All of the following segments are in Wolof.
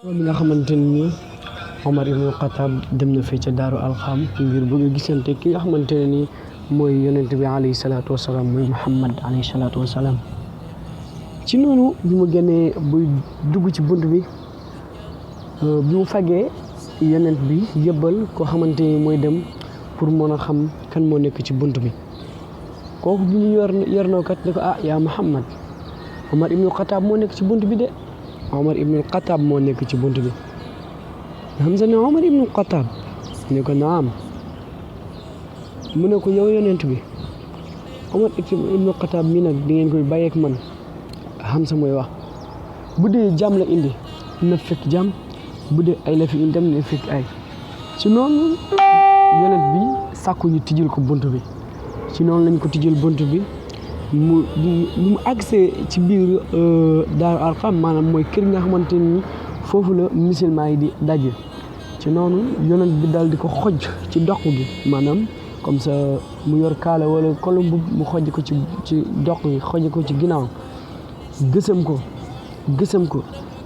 mi nga xamante ni Omar ibn Khattab dem na fee ca Daaru Alxam ngir bëgg a gisante ki nga xamante ne ni mooy yonent bi alayhi salaatu wasalaam mooy Muhammad alayhi salaatu wasalaam. ci noonu bi mu génnee buy dugg ci bunt bi bi mu fagee yonent bi yëbbal koo xamante ni mooy dem pour mën a xam kan moo nekk ci bunt bi. kooku bi ñu yornoo kat ne ko yaa Muhammad, Omar ibn Khattab moo nekk ci bunt bi de. Omar ibn Khattab moo nekk ci bunt bi. Hamza ne Omar ibn Khattab ne ko naam. mu ne ko yow yonent bi, Omar ibn Khattab mi nag di ngeen koy bàyyeek man. Hamza mooy wax bu dee jàmm la indi na fekk jàmm, bu dee ay la fi indi dem na fekk ay. ci noonu yonent bi sàkku ñu tijjal ko bunt bi. ci noonu lañ ko tijjal bunt bi mu agsee ci biir Daaru Alxam, maanaam mooy kër nga xamante ni foofu la musulman yi di daje. ci noonu yonent bi daal di ko xoj ci doq gi, maanaam comme ça mu yor kaala wala kolombu mu xoj ko ci doq gi, xoj ko ci ginnaaw, gësam ko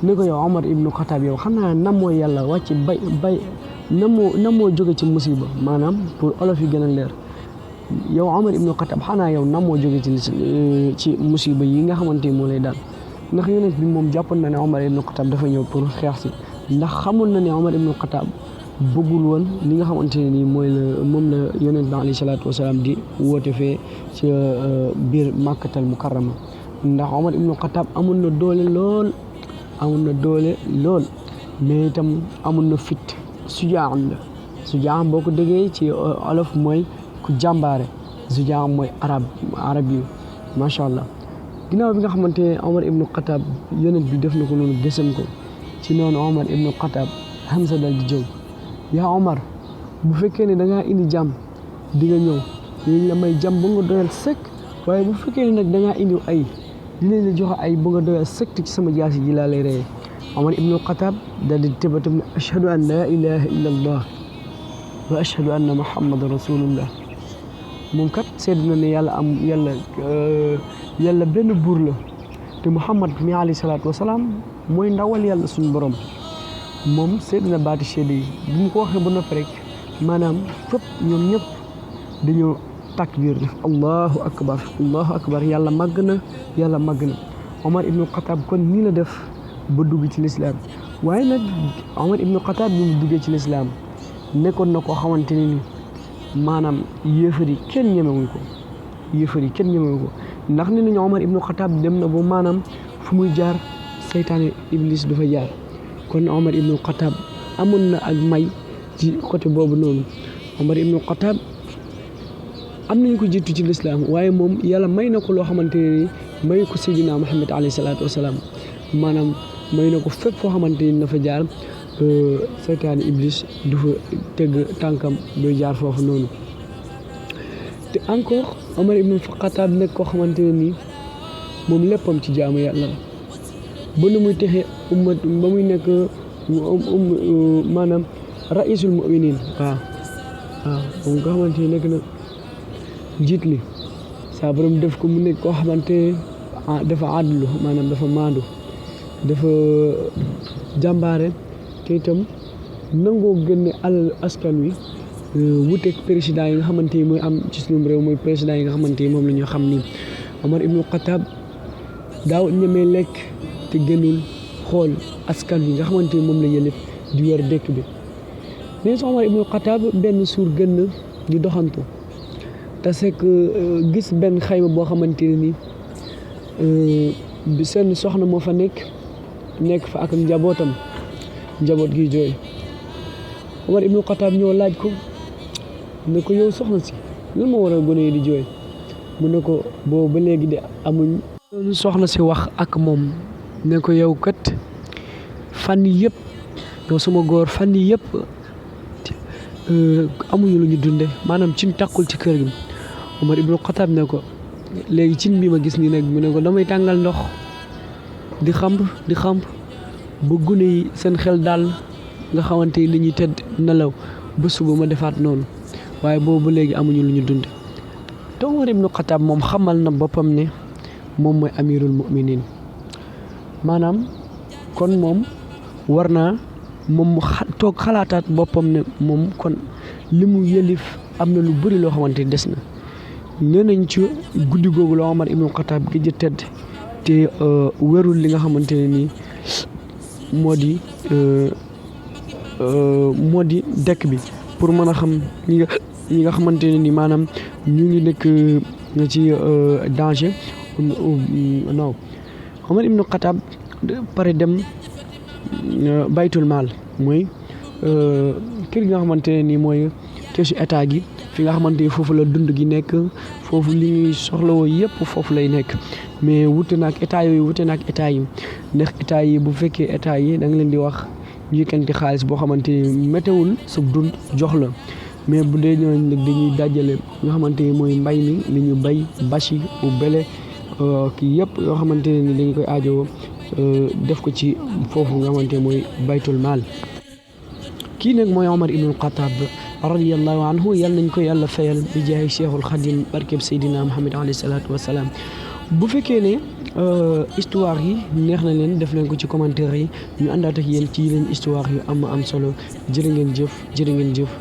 ne ko yow Omar ibnu Khattab yow xanaa namoo yàlla wàcc bay namoo jóge ci musiba, maanaam pour olof yi gën a leer. yow Omar ibnu Khattab xanaa yow namoo jóge ci musiba yi nga xamante ni moo lay daal. ndax yonent bi moom jàppoon na ne Omar ibnu Khattab dafa ñëw pour xeex si, ndax xamoon na ne Omar ibnu Khattab bëggul woon li nga xamante ne nii moom la yonent bi alayhi salaatu wasalaam di woote fee ci biir Makkatal Mukarrama. ndax Omar ibnu Khattab amoon na doole lool mais itam amoon na fit. sujaan boo ko déggee ci olof mooy ku jàmbaare. sujaan mooy arab yi macha allah. ginnaaw bi nga xamante ne Omar ibnu Khattab yonent bi def na ko noonu gësam ko. ci noonu Omar ibnu Khattab Hamza dal di jóg, yaa Omar, bu fekkee ne da ngaa indi jàmm di nga ñëw dinañ la may jàmm ba nga doyal sëkk, waaye bu fekkee ne nag da ngaa indi ay dinañ la joxe ay ba nga doyal sëkk ci sama jaasi ji laa lay reyee. Omar ibnu Khattab dal di tëbatam ne ashhadu an laa ilaha illa allah wa ashhadu anna muhammadan rasulullah. moom kat seetlu na ne yàlla benn buur la te Muhammad mi alayhi salaatu wasalaam mooy ndawal yàlla suñu borom. moom seetlu na baati seede yi bu mu ko waxee ba noppi rek maanaam fépp ñoom ñëpp dañoo takbir def allahu akbar yàlla màgg na. Omar ibnu Khattab kon nii la def ba dugg ci lislaam. waaye nag Omar ibnu Khattab bi mu duggee ci lislaam nekkoon na koo xamante ne ni maanaam yéefar yi kenn ñemewuñ ko ndax ne nañu Omar ibnu Khattab dem na ba maanaam fu muy jaar seytaane iblis du fa jaar. kon Omar ibnu Khattab amoon na ak may ci côté boobu noonu. Omar ibnu Khattab am nañu ko jiitu ci lislaam, waaye moom yàlla may na ko loo xamante ne ni may ko Seydina Muhammad alayhi salaatu wasalaam, maanaam may na ko fépp foo xamante ni na fa jaar seytaane iblis du fa tëgg tànkam doy jaar foofu noonu. te encore Omar ibnu Khattab nekk koo xamante ne nii moom léppam ci jaamu yàlla la ba nu muy texee ummat ba muy nekk maanaam raisul muminin. waaw moom nga xamante ne nekk na njiit li saa borom def ko mu nekk koo xamante dafa àddulu, maanaam dafa maandu, dafa jàmbaare, te itam nangoo génne alal askan wi wuteeg président yi nga xamante ni mooy am ci suñu réew, mooy président yi nga xamante ni moom la ñu xam ni. Omar ibnu Khattab daaw ñemee lekk te gënul xool askan wi nga xamante ni moom la yëlëf di yor dëkk bi. mais su Omar ibnu Khattab benn suur gën di doxantu te c'est que gis benn xayma boo xamante ne ni seen soxna moo fa nekk fa ak njabootam, njaboot gi jooy. Omar ibnu Khattab ñëw laaj ko ne ko yow soxna si lan moo waral gone yi di jooy. mu ne ko boobu ba léegi de amuñ. soxna si wax ak moom ne ko yow kat fan yii yëpp yow sama góor fan yii yëpp amuñu lu ñu dunde, maanaam cin takkul ci kër gi. Omar ibnu Khattab ne ko léegi cin bi ma gis nii nag, mu ne ko damay tàngal ndox di xamb ba gune yi seen xel daal nga xamante ni dañuy tëdd nelaw ba suba ma defaat noonu, waaye boobu ba léegi amuñu lu ñu dunde. te Omar ibnu Khattab moom xamal na boppam ne moom mooy amirul muminin, maanaam kon moom war naa moom mu toog xalaataat boppam ne moom kon li mu yëlif am na lu bëri loo xamante ni des na. nee nañ ci guddi googu la Omar ibnu Xataab gi tëdd te wérul li nga xamante ne nii moo di dekk bi pour mën a xam ñi nga xamante ne ni maanaam ñu ngi nekk ci danger non Omar ibnu Xataab pare dem baytul maal mooy kër gi nga xamante ne nii mooy keesu état gi fi nga xamante ni foofu la dund gi nekk foofu li ñuy soxlawoo yëpp foofu lay nekk mais wute na ak état yooyu wute na ak état yi ndax état yi bu fekkee état yi da nga leen di wax ñu yëkkati xaalis boo xamante ni météwul sa dund jox la mais bu dee ñooñu nag dañuy dajale nga xamante ni mooy mbay mi li ñu bay bâche u bele kii yëpp yoo xamante ne ni dañu koy aajowoo def ko ci foofu nga xamante mooy baytul maal. kii nag mooy Omar ibnul Xataab radiyallahu anhu yàlla nañ ko yàlla fayal bi jaay Cheikhul Xadim barkeb Seydina Muhammad alayhi salaatu wasalaam. bu fekkee ne histoire yi neex na leen def leen ko ci commentaire yi ñu àndaat ak yéen ci yeneen histoire yu am solo jërë ngeen jëf.